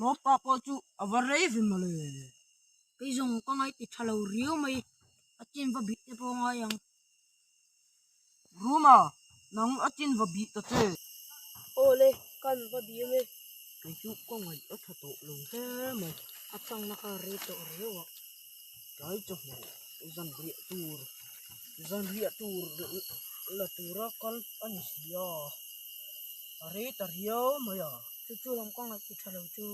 Lawmpa pawh chu a va rei ve mawle. Kei zawng ka ngai ti tha lo riau mai, a chin va bih te pawh a ngai ang. Ruma, nang a chin va bih ta che. Aw le, kan va bih ang e. Kei chu ka ngaih a tha tawh lo hle mai. A changna kha rei tawh riau ah. Tlai chawhmeh zan riah tur, zan riah tur la tura kal a ni si a, a rei ta riau mai a. Chu chu lam ka ngaih ti tha lo chu.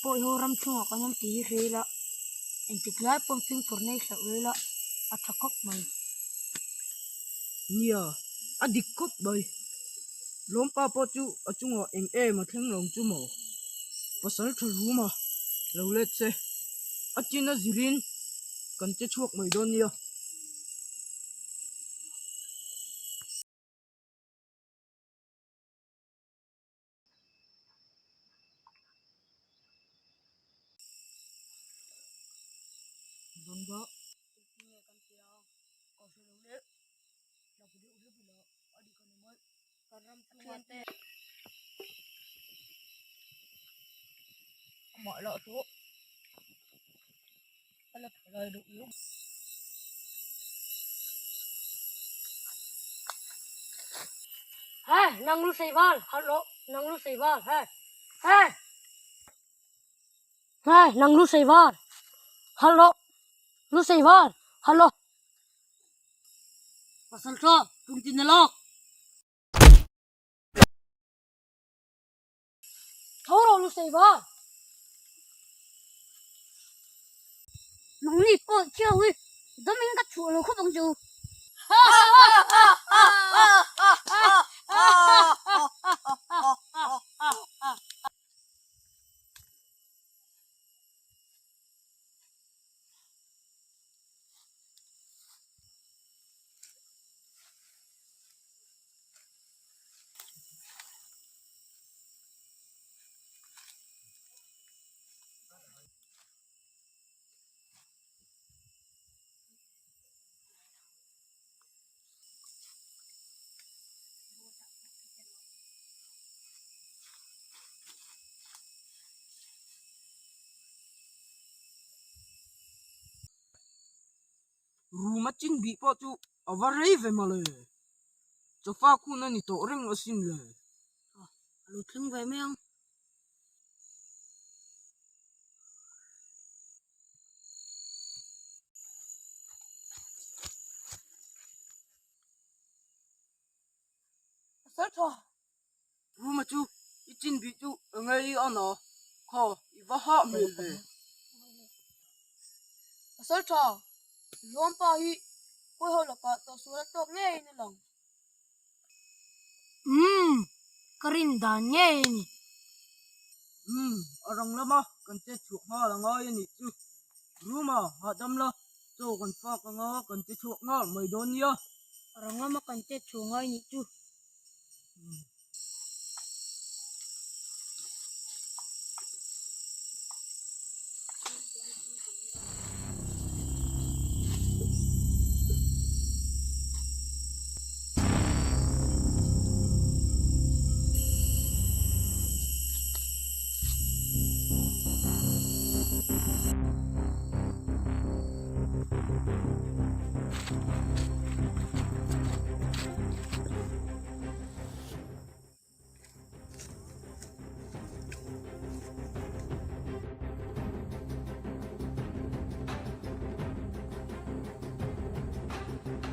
Pawih ho ram chhungah kan awm tih hi hre ila, engtik lai paw'n fimkhur nei hlauh lo ila a tha khawp mai. Nia, a dik khawp mai. Lawmpa pawh chu a chungah eng em a thleng lo chu maw? Pasal tha rum a lo let se, a chin a zirin kan che chhuak mai dawn nia. Dawngda Engtin nge kan tia ka hre lo le, hlap deuh hlep ila a dik a ni mai, kan ram chhunga te. Amah lah chu a la tha lai deuh viau. Hey, nang lu sei val, hallo, nang lu sei val, hey, hey, hey, nang lu sei val, hallo, lu sei val, hallo. Pasal tha, tum tin na lak. Tho rawh lu sei va. Nangni pawh thiau hi dawmin ka chhuah lo khawp ang chu. Room a chin bih pawh chu a va rei ve mawle. Chawfa khun a ni tawh reng asin le. A lo thleng ve mai ang. Pasal tha. Room a chu i chin bih chu a ngei a na. Kha i va hah hmel ve. Pasal tha. Luampa hi kawi ho lakah tawhsual a tawk ngeiin a lang. Umm, ka rin dan ngei a ni. Umm, a rang lama kan che chhuak nghal a ngai a nih chu. Room-a hahdam la, chaw kan fak anga kan che chhuak nghal mai dawn nia. A rang lama kan che chhuak ngai a nih chu.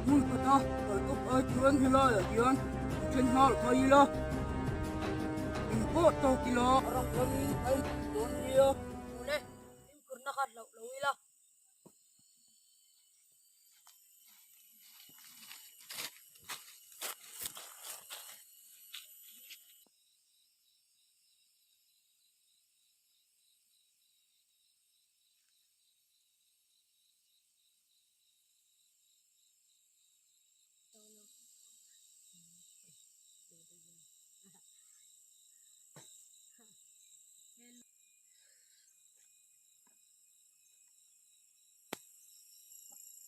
Hmun khata kal tawp ai chuan helaiah hian i then nghal mai ila, engpawh tawk ila a rang lamin a input dawn nia. Tune, fimkhurna kha hlauh lo ila.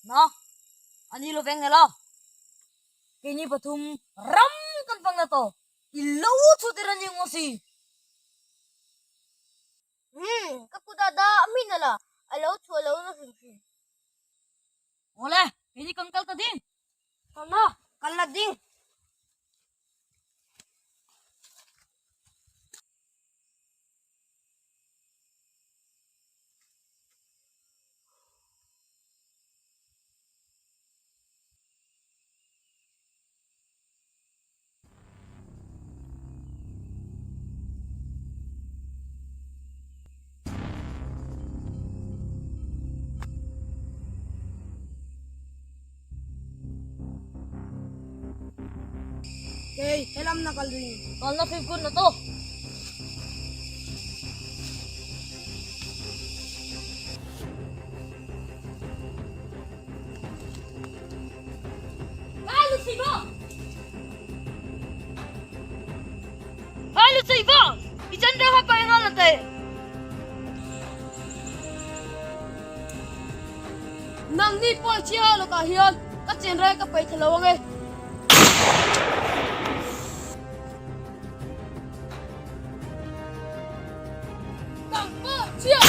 Na. Ani lo veng ela. Keini pathum ram kan fang na tawh. I lo chhut ira ni ngaw si. Hmm, ka kut ah da a min ala, a lo chhuah lo na hrim hrim. Awle, keini kan kal ta ding. Tana, kal la ding. Hey, helam na kal ding. Kal na fimkhur na to. Nangni pawh chhia lakah hian ka chen rai ka paih thla lo ang e. Nang pawh chhia!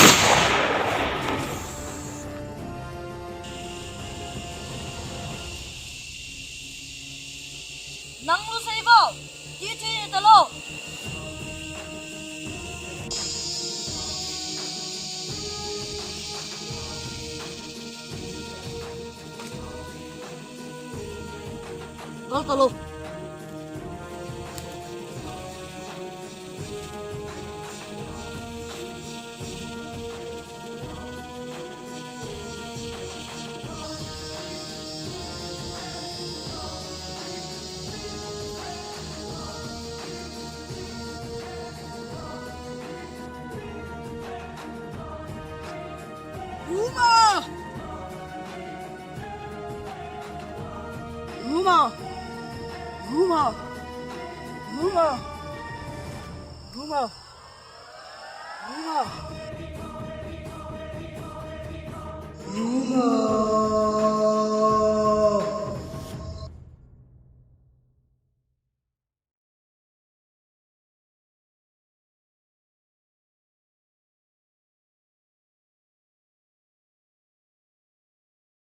Nang lu sei vau, ti thi ni ta lo. Kal ta lo. Ruma! Ruma! Ruma! Ruma! Ruma! Ruma! Ruma!